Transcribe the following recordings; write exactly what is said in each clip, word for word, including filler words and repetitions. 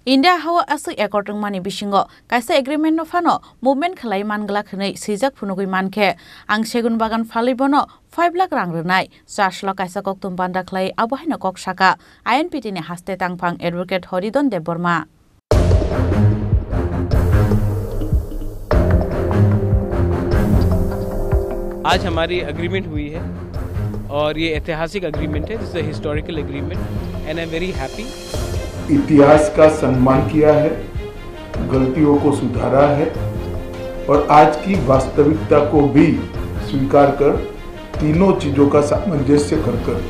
India hao aswk accord wngmani bisingo kaisa agreement no phano movement khlai man glak hwnwi swijak phunugwi mankhe, ang segun bagan phalwi bono five lakh rang rwnai, church lo kaisa kokthum panda khlai abo haino kok saka I N P T ni haste tangphang advocate Horidon Debbarma. आज हमारी एग्रीमेंट हुई है और ये ऐतिहासिक एग्रीमेंट है, this is a historical agreement and I am very happy. इतिहास का सम्मान किया है, गलतियों को सुधारा है और आज की वास्तविकता को भी स्वीकार कर तीनों चीजों का सामंजस्य कर कर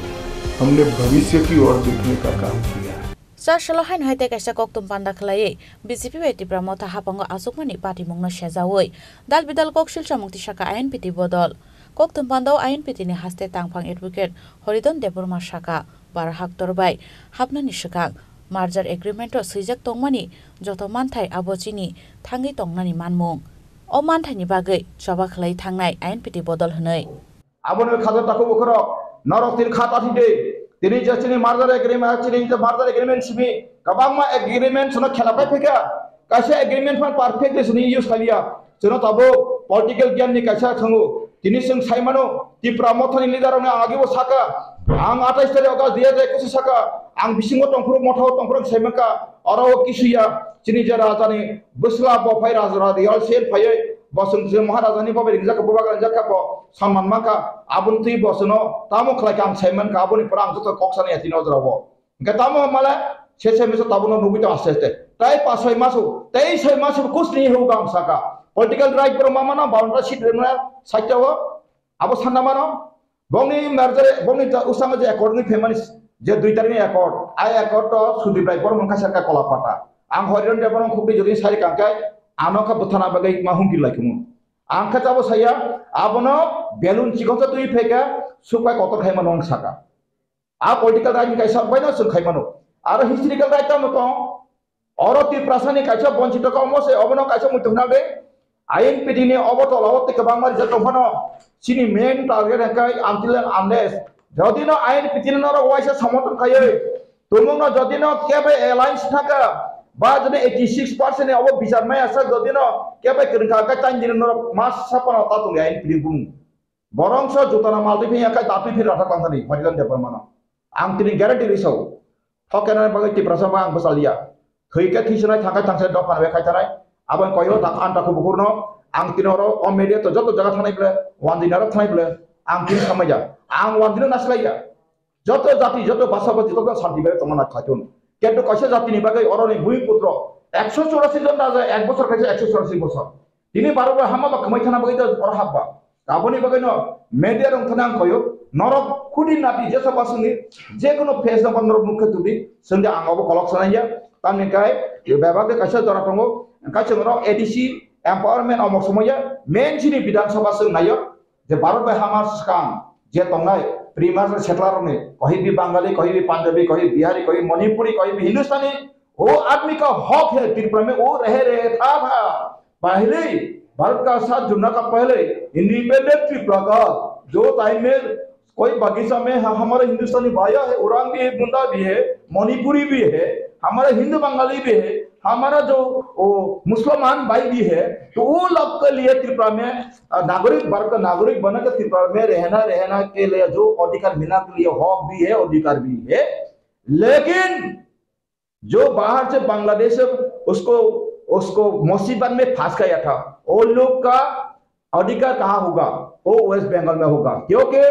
हमने भविष्य की ओर देखने का काम किया है। Church lo haino hai tei kaisa kokthum panda khlaiwi B J P bai Tipra Motha haphango achukmani patimungno sejaui dal bidal kok silsa mukti saka I N P T bodol. Kokthum pandao I N P T ni haste tangphang advocate Horidon Debbarma saka, bar haktor bai hapnani swkang merger agreement o swijak tongmani joto manthai abo chini thangwi tongnani manmung. O manthaini bagwi choba khlai thangnai I N P T bodol hwnwi. Aboni khajo takhuk bukhurok, norok tin kha tathi de. Tini je chini merger agreement, chini je merger agreement simi kwbangma agreement sono khela pai phika. Kaisa agreement phan perfectly sini use khaliya. Chwngno tabuk political giyan ni kaisa thango. Tini chwng sai mano, Tipra Mothani leader rokno ang agebo saka. Ang atais tarik August dui hajar ekus saka. Ang bisingo tongphuru, Mothao tongphuru sai mankha. Oro o kisuya. Chini je raja ni bwsla bo phai raja, raja yal sen phaiwi. Bo chwng je Maharaja ni bo bai ringjak kha, bo bai ringjak kha, bo samman mankha. Aboni twi bo chwngno tamo khlai kha ang sai mankha. Aboni pore ang joto kok sanai ya tini o jora o. Hingke tamo male se se misa tabukno nugui tong aste aste. Tai pa soi masu, tei soi masu kusni huk ang saka. Political right borok ma mano, boundary seat rwna sakya o. Abo sanna mano. Bongni merger, bongni ta usanga je accord ni family je dui tarik ni accord. Ai accord to Sudip Rai Bormon kaisa ka kola pata. Ang Horidon Debbarma khukri jodi sari kangkai ano ka buthana bagwi ma humki lai kumu. Ang kha tabo saya, abono balloon chikonsa twi pheka, supai kotor khai mano ang saka. A political right ni kaisa bai no chwng khai mano. Aro historical right tamo tong. Oro Tiprasa ni kaisa bonchito ka omo se obono kaisa muitu hwnal de. I N P T ni obo tola o tei kwbangma rijak tong phano. Chini main target hwnkhe until and unless jodi no I N P T ni norok waisa somorthon khaiwi tumung no jodi no kebo alliance thangkha ba jodi eighty six percent ni obo bichar maya sa jodi no kebo kwrwngkha hwnkhe tang dini norok masa phano ta tongya I N P T ni bumung. Borok so jutana mal twi phiya khai datwi phir rathak tangthani Horidon Debbarma no. Ang tini guarantee ri sao. Thokena bagwi Tiprasa ba ang bwchaliya. Thwi khe thwi swnai thangkai thangsa dopha bai khai thanai. Abo ang koyo tak anta khu bukhurno ang tini oro o media to joto jaga thanai ble, wandina rok thanai ble, ang tini samaya. Ang wandina naslaiya. Joto jati, joto basa basi, joto santi bai tongna khlaitun. Kintu kaisa jatini bagwi oroni bui putro ekso churasi jon raja ek bosor kaisa ekso churasi bosor. Tini Bharat bai hama ba kwmai thana bagwi ta oro hap ba. Aboni bagwi no media rok thana ang koyo. Norok khudi nati jesa basungni je kono page number norok nukha tudi sengde ang obo kolok sanaya. Tamni kai bebak de kaisa jora tongo. Kaisa norok A D C empowerment omok somoya main chini Bidhan Sabha sung nayo. Je Bharat bai hama swkang je tongnai pre-merger settler rokni, kahi bi Bangali, kahi bi Punjabi, kahi Bihari, kahi Manipuri, kahi bi Hindustani, वो आदमी का हक है, त्रिपुरा में वो रह रहे था, था। पहले भारत का साथ जुड़ना का पहले इंडिपेंडेंट त्रिपुरा का जो टाइम में कोई बगीचा में ह-, हमारे हिंदुस्तानी भाइया है, उरांव भी है, मुंडा भी है, मणिपुरी भी है, हमारे हिंदू बंगाली भी है, हमारा जो वो मुसलमान भाई भी है, तो वो लोग के लिए त्रिपुरा में, अ, नागरिक, भारत का नागरिक बनने के त्रिपुरा में रहना, रहना के लिए जो अधिकार मिलना के लिए हक भी है, अधिकार भी है, लेकिन जो बाहर से बांग्लादेश से उसको, उसको मुसीबत में फंस गया था, वो लोग का अधिकार कहाँ होगा? वो वेस्ट बंगाल में होगा, क्योंकि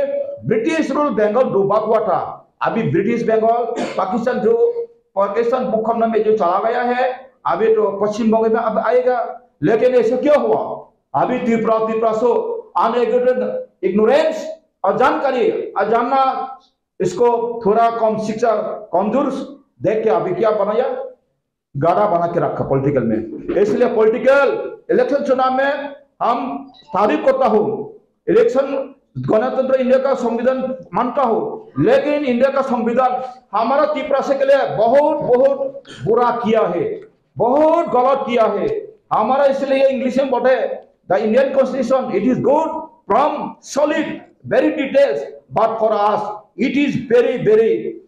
ब्रिटिश रूल बंगाल डूबा हुआ था। अभी ब्रिटिश बंगाल, पाकिस्तान जो पाकिस्तान भूखंड में जो चला गया है, अभी तो पश्चिम बंगाल में अब आएगा। लेकिन ऐसे क्यों हुआ? अभी त्रिपुरा, त्रिपुरा सो अनएजुकेटेड, इग्नोरेंस, अजानकारी, अजानना, इसको थोड़ा कम शिक्षा, कमजोर देख के अभी क्या बनाया? गाड़ा बना के रखा पॉलिटिकल में। इसलिए पॉलिटिकल इलेक्शन चुनाव में हम तारीफ करता हूँ, इलेक्शन गणतंत्र इंडिया का संविधान मानता हूँ, लेकिन इंडिया का संविधान हमारा तिपरासी के लिए बहुत, बहुत बुरा किया है, बहुत गलत किया है। हमारा इसलिए इंग्लिश में बोलते हैं, the Indian Constitution, it is good from solid, very details, but for us, it is very, very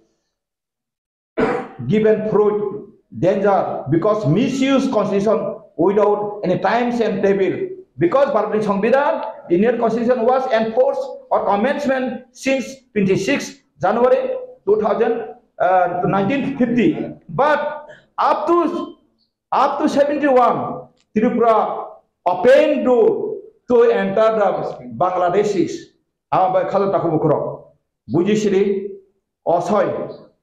given fruit. danger because misuse constitution without any times and table. Because Bharatni Songbidan, Indian Constitution was enforced or commencement since twenty-six January two thousand, uh, nineteen fifty. But up to, up to seventy-one, Tripura open door to enter the Bangladeshis. Abo bai khajak takhuk bukhurok. Bujisiri, osoi,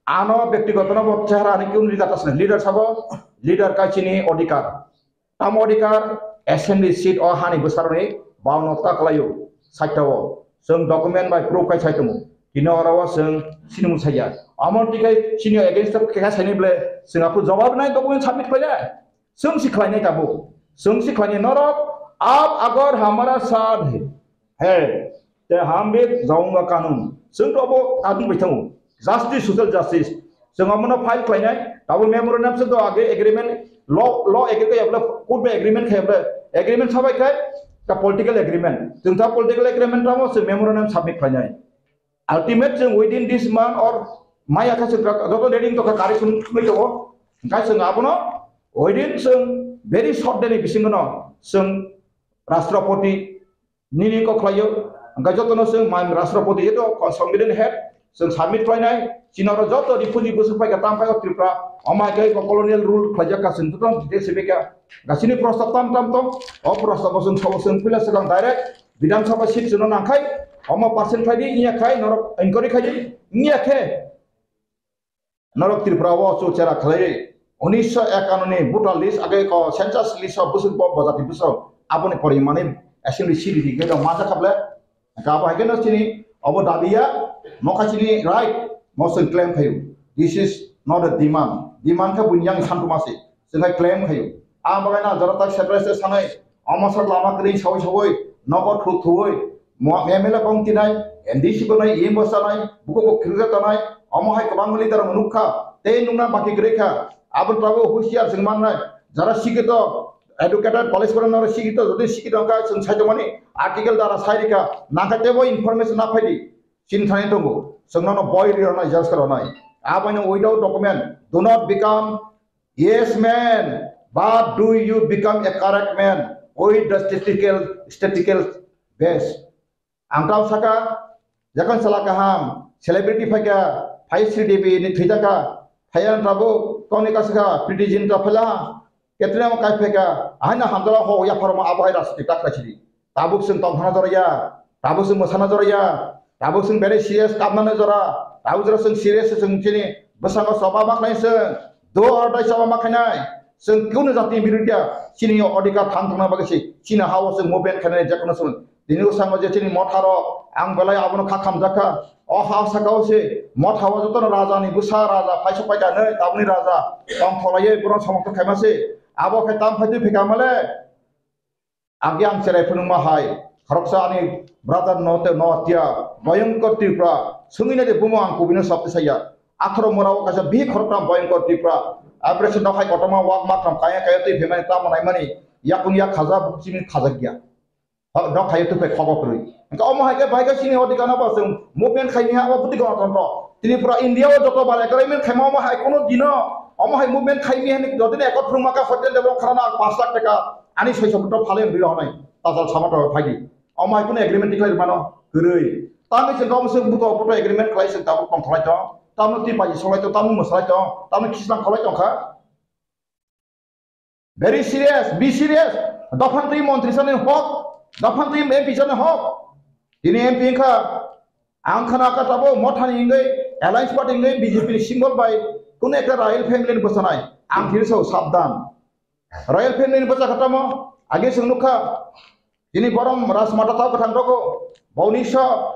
ano byaktigoto no bo chehra ni kunu leader tasne. Leader sabo, leader kai chini odhikar. Tamo odhikar, assembly seat o hani bwsaroni bauno ta kwlaio, saitao. Chwng document bai proof kai sai tongo. Tini oro o chwng sinimung saiya. Amo twi kai chini against o khe saini ble chwng aphuru jawab nai document submit khlainai. Chwng si khlainai tabuk. Chwng si khlainai norok aap agar hamara saath hai. Hey, te hum bhi jaunga kanun. Chwng to abo kanun bai thango. Justice, social justice. Chwng abono file khlainai, abo memorandum se do age agreement, law, law age kaya bole, court bai agreement kaya bole, agreement sabai khai, ta political agreement. Chwng ta political agreement tamo chwng memorandum submit khlainai. Ultimate chwng within this month or maya kha chwng joto reading to kha correction khlai tongo. Hwnkhe chwng abono within chwng very short day ni bisingo no chwng Rashtrapati nini kok khlaio, hwnkhe jotono chwng mai Rashtrapati head o, Constitution head, chwng submit khlainai, chini oro joto refugee bwswk phaikha, tamo phaio Tripura, omo hai khe colonial rule khlaijak kha, chwng jotono detail sibikha, hwnkhe chini prostab tam tam tong, o prostab bo chwng sabo chwng puila swkang direct Bidhan Sabha seat chwngno nangkhai, omo percent khlaidi, wngya khai norok inquiry khaidi, wngya khe norok Tripura o chuchera khlai, unisho ekanoni voter list age ko census list o bwswk bo bojati bwswk aboni porimani assembly siri di khe majak kable. Ka bo hai khe no chini obo dabi ya, mokha chini right, mo chwng claim khayu. This is not a demand. Demand khe buini yang santu masi. Chwng hai claim khayu. A bagai na jora tak separate sanai, omo sak lama kwrwi sawi sawi, nogo thu thuwi, mo M L A kong tinai, M D C bo nai, E M bo sanai, buko bo kirja tanai, omo hai kwbang leader rok nukha, tei nukna baki kwrwi kha. Abo tabuk husiar chwng mannai, jara sikito, educated college korokno sikito, jodi sikito wngkha chwng saitongmani article dara sai rikha, nangkha teibo information na phaidi, chini thani tongo, chwng nono boi ri rwnai, judge khe rwnai. Aboino without document, do not become Yes, man. But do you become a correct man with the statistical, statistical base? Ang tamo saka, yakon sala kaham, celebrity phaika, phai Sri Devi ni thwijaka, phai ang tabo, koni kasaka, Pretty Zinta phala, Katrina mo kai phaika, aina hamdala ho ya pharma abo hai rasti tak rachidi. Tabuk chwng tongthana jora ya, tabuk chwng mwsana jora ya, tabuk chwng very serious kapnani jora, tabuk jora chwng serious chwng chini bwskango choba ma khlai chwng, do or die choba ma khlainai, chwng kunu jatini birudia chini odhikar thang thangna bagwi se chini ha-o chwng movement khlainai jekono chwng. Tini bwskango je chini motha rok ang belai abono kha khamjak kha, o ha saka-o se motha-o jotono raja ni bwsa raja phai sok pai kha nai tabukni raja tongtholaiwi bono somorthon khaima se, abo khe tam phai twi phai kha male. Agi ang cherai phunukma hai, khoroksa ani brother no te no tia, Bhayankar Tripura, sungwi nai de bumo ang kubui no sabti saya. Atharo mora o kaisa bihik khoroktham Bhayankar Tripura, abresa nok hai kotorma wak makram kaya kaya twi phaimani tamo naimani, yakung yak khaja bukchini khajak ya. Nok hai twi phai khogo kwrwi. Engka omo hai khe bai khe sini odhikar no bo chwng movement khai miya o bwtwi gwnothontro. Tripura India o joto bar agreement khaima omo hai kuno dino, omo hai movement khai miya hinwi jodi ekot phwrwngma kha hotel develop kharana paanch lakh taka. Ani soiso bwtwi phalwi rwi rwnai, tajal sama to phaidi. Omo hai kunu agreement tikhlai rwmano kwrwi. Tamni se gom se buto buto agreement khlai se tabuk tong khlai tong. Tamno twi bai solai tong, tamno mwsalai tong, tamno khislang khlai tong kha. Very serious, be serious. Dophantwi montri sani hok, dophantwi M P sani hok. Tini M P wngkha, ang khana kha tabuk mothani wngwi, alliance party wngwi B J P ni symbol bai kunu ekta royal family ni bwsanai. Ang tini sao sabdan. Royal family ni bwsa kha tamo, age chwng nukha, tini borom Rajmata tao kwthang rogo, boni so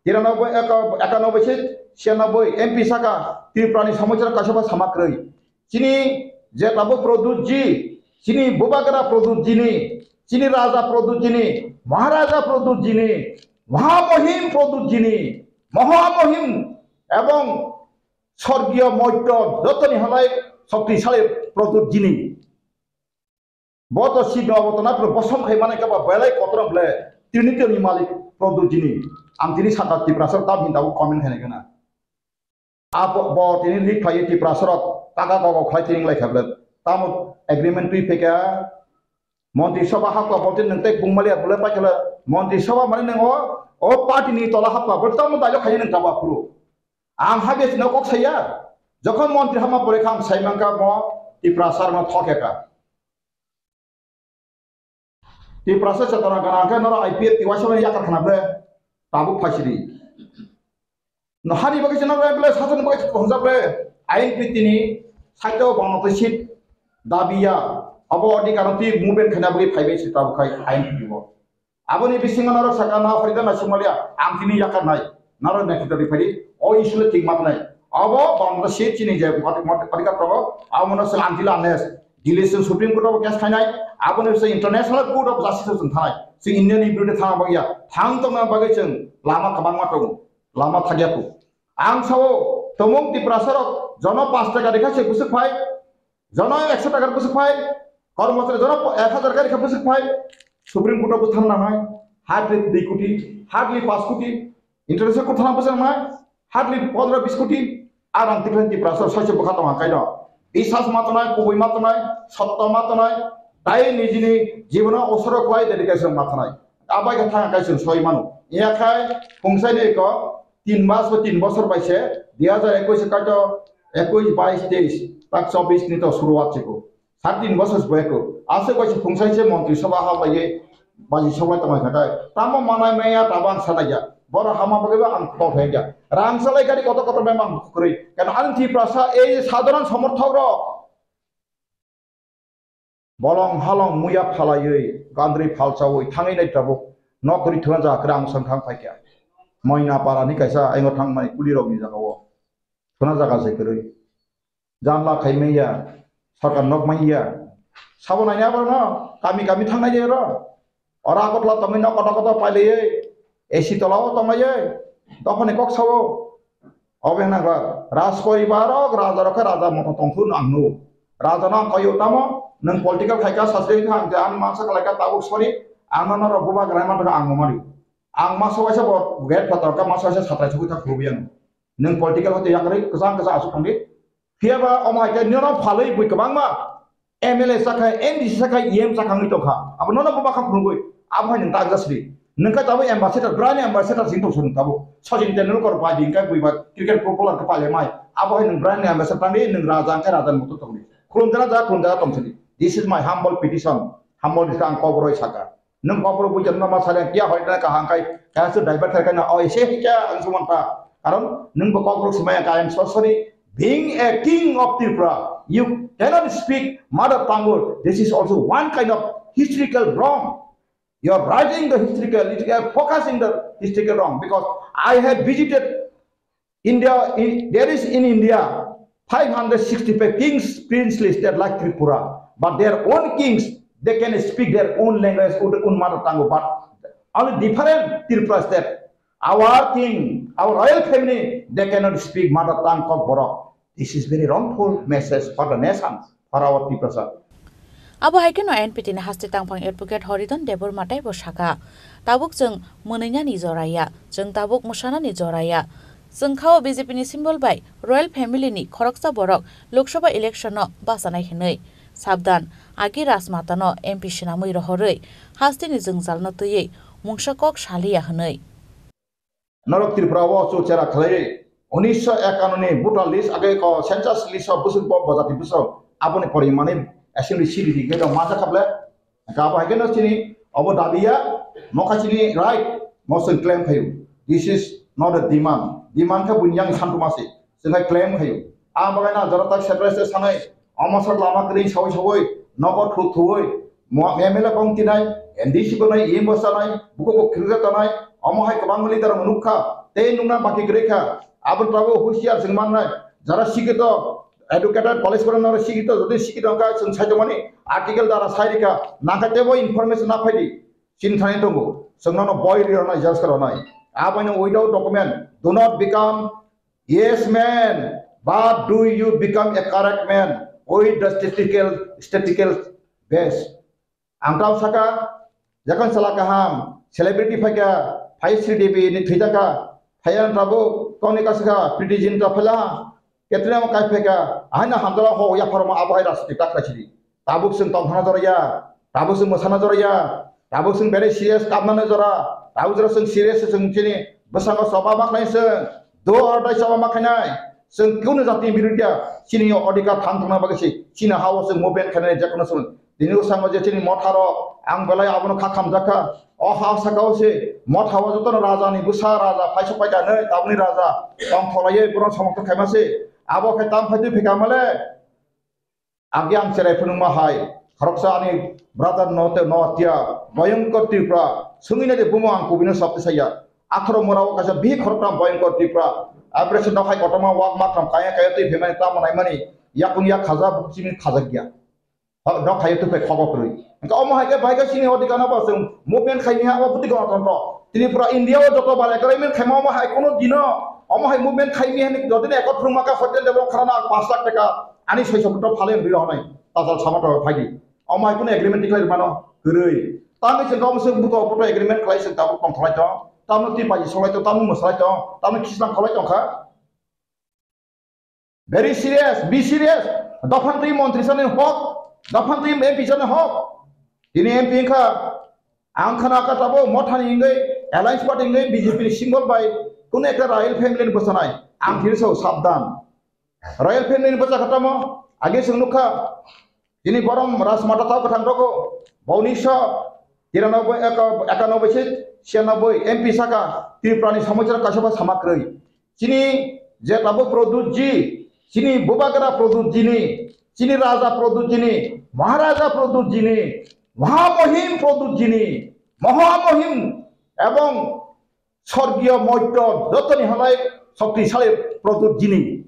tiranoboi, eka-, ekanoboi se siyanoboi M P saka Tripura ni somosya kaisa bo sama kwrwi. Chini je tabuk Pradyut ji, chini bubagra Pradyut ji ni, chini raja Pradyut ji ni, maharaja Pradyut ji ni, mahamohim Pradyut ji ni, mahamohim ebong sorgiyo moitto jotoni halai shoktisali Pradyut ji ni. Bo to si no, bo to na, bosom khai mane ka ba belai kotor ble, tini tini malik Pradyut ji ni. Ang tini saka Tiprasa tam hinda comment khai na. Abo bo tini lead khlaiwi Tiprasarok taka kok kok khlai tini wnglaikha bwle. Tamo agreement twi phaikha, Montri Sabha hakba bo tini nwng tei bungmaliya bwle paikha le. Montri Sabha mani nwng o, o party ni tola hakba bo tamo dailo khaina nwng tabo aphuru. Ang habya chini kok saya. Jokhon montri hama pore kha ang sai mankha mo Tiprasarokno thokya kha. Tiprasa chetona gana khe norok I P F T Y S yakar khana bre tabuk phaisidi. No hani bagwi chwng bre sasoni bagwi chwng hwnjak bre I N P T ni side o bono twi seat dabiya abo odhikar twi movement khaina bagwi phaibai se tabuk khai I N P T o. Aboni bisingo norok saka na horita na sumaliya ang tini yakar nai. Naro nekhe tadi phadi, o issue le thik mat nai. Abo bangla se chini je mati mati padi ka tongo, abo no sel anti la nes. Delhi sing Supreme Court of case khainai, abo no se International Court of Justice sing thanai. Sing Indian ni birude thana bagya, thang tongna bagwi sing lama kabang ma tongo, lama thagya ko. Ang sao, tomong Tiprasa rok, jono pas taka dekha se busuk phai, jono ekso taka busuk phai, kormochari jono ek hajar taka dekha busuk phai, Supreme Court of thang nangai, hardly dui koti, hardly pas koti, International Court thana bwswk nai, hardly pondro bis koti, a rang tikhlai Tiprasa soise bwkha tong hangkai no. Bisas ma tongnai, kubui ma tongnai, sotto ma tongnai, tai nijini jibono osoro khlai dedication ma tongnai. Abai khe thang kai chwng soi mano. Iya khai phungsai ni ko tin mas bo tin bosor bai se, dui hajar ekush kaito ekush, bais, teis, tak chobis ni to suruat chiko. Sat din bosor boyako. Aswk kaisa phungsaise montri sabha hablaiwi baji sobai tongmai khatai. Tamo manai maya tabo ang sanai ya. Boro hama bagwi ba ang tol thai ya. Rang salai gari kotor kotor bai mang kwrwi. Kano ang Tiprasa ei sadharan somorthok rok. Bolong halong muya phalaiwi gandri phalchawi thangwi nai tabuk. Nok kwrwi thuna ja kwrang sang thang phaikya. Moina para ni kaisa aingo thangmani kuli rok ni jaga o. Thuna jaga se kwrwi. Janla khai manya, sarkar nok manya. Sabo naina borno, kami kami thangnai de ro. Ora kotla tongwi nok kotor kotor pailaiwi, A C tola o tonglaiwi, dophani kok sao. Obe hwnakha, Rajporibar rok, raja rok khe raja moto tongthun ang nu. Raja no ang koyo tamo, nwng political khaika sasri kha ang je ang masa kalaika tabuk sori, ang no norok bubagra ma thangka ang no mari. Ang masa waisa bo gate phatar ka masa waisa satrai sugwi thang khulubiyang. Nwng political hote yakarwi kwchang kwchang aswk thangdi. Phiyaba omo hai khe nono phalwi bui kwbangma M L A chakha, M D C chakha, E M chakha wngwi tongkha. Abo nono bo bakha phunugwi abo hai nwng ta jasri. Nwng kha tabuk ambassador, brand ambassador sing tongsa nwng tabuk. Sachin Tendulkar bai di wngkha bui ba cricket footballer khe paile mai. Abo hai nwng brand ambassador tangdi, nwng raja wngkha raja ni motor tongdi. Khulumjana ja khulumjana tongsidi. This is my humble petition. Humble is ang koboroi saka. Nwng kokborok buijakno ma sari ang kiya hoi na kaham khai, kaya se driver khai khai na, "Oi, se hikya," ang suman ta. Karon nwng bo kokborok simaya ka, "I am so sorry. Being a king of Tripura, you cannot speak mother tongue. This is also one kind of historical wrong. You are writing the historical, you are focusing the historical wrong because I have visited India, in, there is in India five hundred sixty-five kings, princely state like Tripura, but their own kings, they can speak their own language, own own mother tongue, but only different Tripura state. Our king, our royal family, they cannot speak mother tongue Kokborok. This is very wrongful message for the nation, for our Tiprasa. Abo hai kheno N P T ni haste tangphang advocate Horidon Debbarma teibo sakha, "Tabuk chwng mwnwinani jora ya, chwng tabuk mwsanani jora ya. Chwng kha-o B J P ni symbol bai royal family ni khoroksa borok Lok Sabha election no bachanai hwnwi. Sabdan, agi Rajmata no M P swnamwi rohorwi haste ni jwngjal no twiwi mungsa kok saliya," hwnwi. Norok Tripura o chukchera khlaiwi unisho ekanno ni voter list age ko census list o bwswk bo bojati bwswk aboni pori manwi assembly seat rikhe rok manjakha ble. Abo hai kheno chini obo dabi ya, nokha chini right, mo chwng claim khaio. This is not a demand. Demand khe buini yang santuma se, chwng hai claim khaio. Ang bagai na jora tak separate se sanai, omo sak lama kwrwi sawi sawi, nogo thu thuwi, mo M L A kong tinai, M D C bo nai, E M bo sanai, buko bo khirga tanai, omo hai kwbang leader rok nukha, tei nukna baki kwrwi kha. Aboni tabuk husiar chwng mannai, jara sikito, educated, college pore noro sikito, jodi sikito wngkha chwng saitongmani article dara sai rikha, nangkha teibo information na phaidi, chini thani tongo, chwng nono boi ri rwnai, judge khe rwnai. Abono without document, do not become yes man, but do you become a correct man with the statistical, statistical base. Ang tamo saka, yakon sala kaham, celebrity phaikha, phai Sri Devi ni thwijaka, phai ang tabuk, Koni kasika Priti Zinta phela, Katrina mo kai pheka, haina hamdala ho ya pharma abo hai rajniti ta khlai sidi. Tabuk sing tongthana joraya, tabuk sing masana joraya, tabuk sing bere serious kamna jora, tabuk jora sing serious sing chini, bwskango soba ma khlai sing, do or die soba ma khlainai, sing kunu jati birudia, chini odhikar thang thangna bagwi si, chini hao sing movement khlainai jekono sung. Tini bwskango je chini motharo, ang belai abono kha khamjakha, o ha sakao se, mothao jotono rajani bwsa raja, phaisok paikha nai, tabukni raja, tongtholaiwi bono somorthon khaima se, abo khe tam phai twi phika male, Agi ang cherai phunukma hai, khoroksa ani brother no te no tia, Bhayankar Tripura, sungwi nai de bumo ang kubui no sabti saya. Atharo mora o kaisa bihik khoroktham Bhayankar Tripura, abrese no hai kotorma wak makram kaya kaya twi phemani tamo naimani, yakung yak khaja bukchini khajak ya. Ho, no khayo twi phai khogo kwrwi. Engka omo hai khe bai khe sini odhikar no bo chwng movement khai ni ha, omo bwtwi gwnothontro. Tripura India o joto balai kwrwi movement khaima omo hai kuno dino, omo hai movement khai mi hani jodi ne ekot phwrwngma kha hotel develop kharana ang pash lakh taka. Ani soi sokoto phale wngwi rw hwnwi tajal sama to phaidi. Omo hai kunu agreement tikhlai rwmano kwrwi. Tamni chwng omo chwng buto buto agreement khlai chwng tabuk tongtholai tong. Tamno twi paji solai tong, tamno mwsalai tong, tamno khislang kholai tong kha. Very serious, be serious. Dophantwi montri sani hok, dophantwi M P sani hok. Tini M P wngkha, ang khana kha tabuk mothani wngwi, alliance party wngwi B J P ni symbol bai kunu ekta royal family ni bwchanai. Ang tini sao sabdan. Royal family ni bwsa kha tamo, age chwng nukha. Tini borom Rajmata tao kwthang rogo, bo unnish sho tiranoboi, eka-, ekanoboi se siyanoboi M P saka Tripura ni somosya kaisa ba sama kwrwi. Chini je tabuk Pradyut ji, chini bubagra Pradyut ji ni, chini raja Pradyut ji ni, maharaja Pradyut ji ni, mahamohim Pradyut ji ni, mahamohim ebong sorgiyo moitto jotoni halai shoktisali Pradyut ji ni.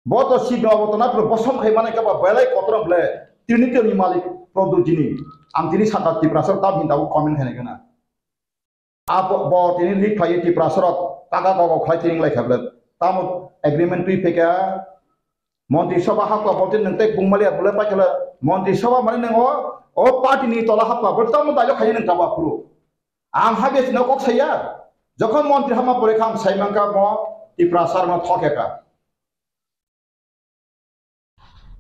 Bo to si no, bo to na, bosom khai mane ka ba belai kotor ble, tini tini malik Pradyut ji ni. Ang tini saka Tiprasa tam hinda comment khai na. Abo bo tini lik phai Tiprasa rok taka kok khlai tini lai kha ble. Tamo agreement twi pheka. Montri Sabha hakwa bo tini nang tek bung mali ble pai khala. Montri Sabha mane nang o, o party ni tola hakwa bo tamo dai khai nang taba phuru. Ang habya sino kok saya. Jokhon montri hama pore kham sai mangka mo Tiprasa no thokeka.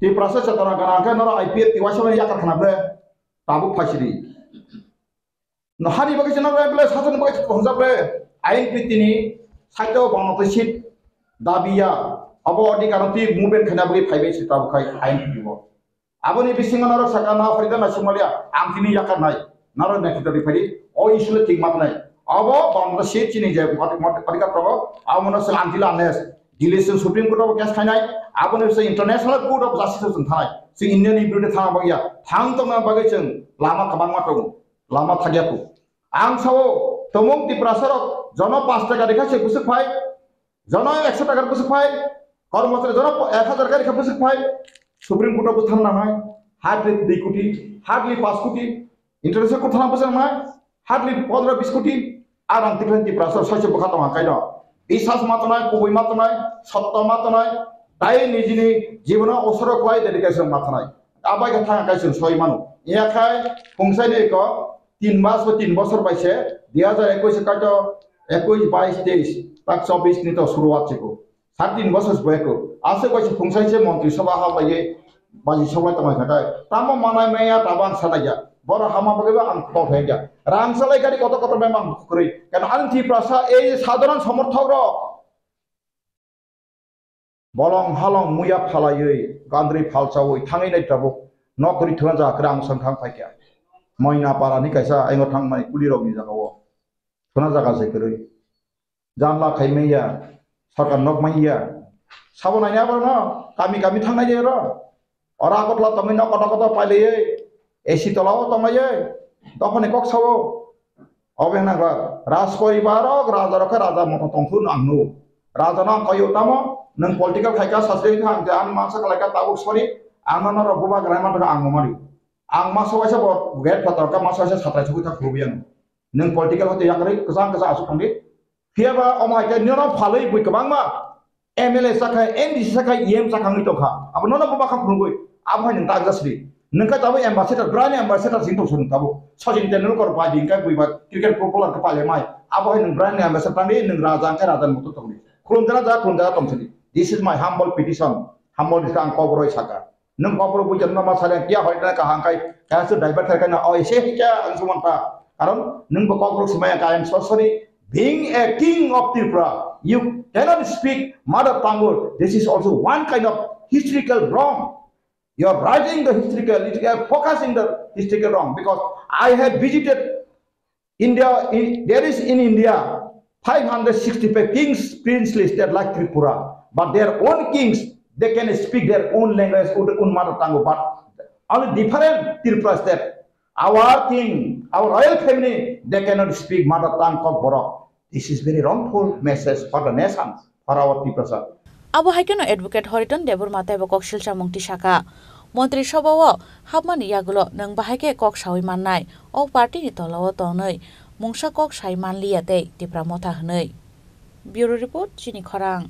Tiprasa chetona gana khe noro I P F T waisa mani yakar khana ble tabuk phaisidi. No hani bagwi se noro ble sasan bagwi se hongjak ble I N P T ni side o bono twi seat dabi ya. Abo odi karon twi movement khaina bagwi phaibai se tabuk khai I N P T bo. Aboni bisingo norok saka na Farida na Somalia ang tini yakar nai. Norok na kita dipari o issue le ting mat nai. Abo bangla se chini je mati mati pari ka to abo no se antila nes. Delhi se Supreme Court of case khainai. Aboni se International Court of Justice se thanai. Se Indian ni birude thana bagya. Thang tongna bagwi chwng lama kabang ma tongo. Lama thagya ku. Ang sao tomong Tiprasa rok jono pas taka dekha se busuk phai. Jono ekso takar bwswk phai, kormochari jono ek hazar kari kha bwswk phai, Supreme Court o bwthang nangnai, hardly dui koti, hardly panch koti, international court thana bwswk nangnai, hardly pondro bis koti, a rang tikhlai Tiprasa soiche bwkha tongma kaino. Biswas ma tongnai, kubui ma tongnai, sotto ma tongnai, tai nijini jibono osoro kwlai dedication ma tongnai. Abai khe thang kai chwng soi mano. Iya khai phungsaini ko tin mas ba tin bosor bai se, dui hazar ekush kaito ekush, bais, teis, tak chobis ni to suruat chiko. Sat tin bosor bai ko. Aswk bai se phungsaini se montri sabha ha bai ye baji sobai tongma khatai. Tamo manai maya tabo ang sanai ya. Boro hama bagwi ba ang tong thai ya. Rang salai gari kotor kotor memang kwrwi. Kan ang Tiprasa ei sadharan somorthok rok bolong halong muya phalaiwi gandri phalchawi thangwi nai tabuk nokri thuna jaga kwrang swngkhang phaikha. Moina para ni kaisa aingo thangmani kuli rokni jaga o thuna jaga se kwrwi. Janla khai manya, sarkar nok manya. Sabo naini abo no kami kami thangnai de ro. Ora Agartala tongwi nok kotor kotor pailaiwi A C tola o tonglaiwi dophani kok sao. Obo wngkha Raj poribar rok, raja rok khe raja moto tongthun ang nu. Raja no ang koyo tamo, nwng political khaika sasri kha ang je ang masa kalaika tabuk sori, ang no norok bubagra manthogo ang no mari. Ang masa waisa bo gate phatar kha masa waisa satrai sugwi thang khulubwi ang. Nwng political hote yakarwi kwchang kwchang asuk thangdi. Phiyaba omo hai khe nono phalwi bui kwbangma M L A sakha, M D C sakha, E M sakha wngwi tongkha. Abo nono bubagra phunugwi, abo hai nwng ta jasri. Nwng khe tabuk ambassador, brand ambassador sing tong sung tabuk. Sachin Tendulkar bai din khe buiba cricket popular khe paile mai. Abo hai nwng brand ambassador tangdi, nwng raja khe raja mutu tongdi. Khulum jana ja, khulum jana tong sini. This is my humble petition. Humble is ang kobroi saka. Nwng kobroi bui jana ma sale kia hoi na kahang kai. Kaya su driver thar kai na oi se kya ang suman ta. Karon nwng bo kobroi simaya ka, I am so sorry. Being a king of Tripura, you cannot speak mother tongue. This is also one kind of historical wrong. You are writing the historical, you are focusing the historical wrong, because I have visited India, in, there is in India five hundred sixty-five kings, princely state like Tripura, but their own kings, they can speak their own language, own own mother tongue, but only different Tripura state, our king, our royal family, they cannot speak mother tongue Kokborok. This is very wrongful message for the nation, for our Tiprasa. Abo hai kheno Advocate Horiton Debbarma teibo kok silchamung tisaka. Montri Sobao hapmani yagulo nwng bahai khe kok saui mannai, o party ni tolao tonwi mungsa kok sai manliya tei Tipra Motha hwnwi. Bureau Report, Chini Khorang.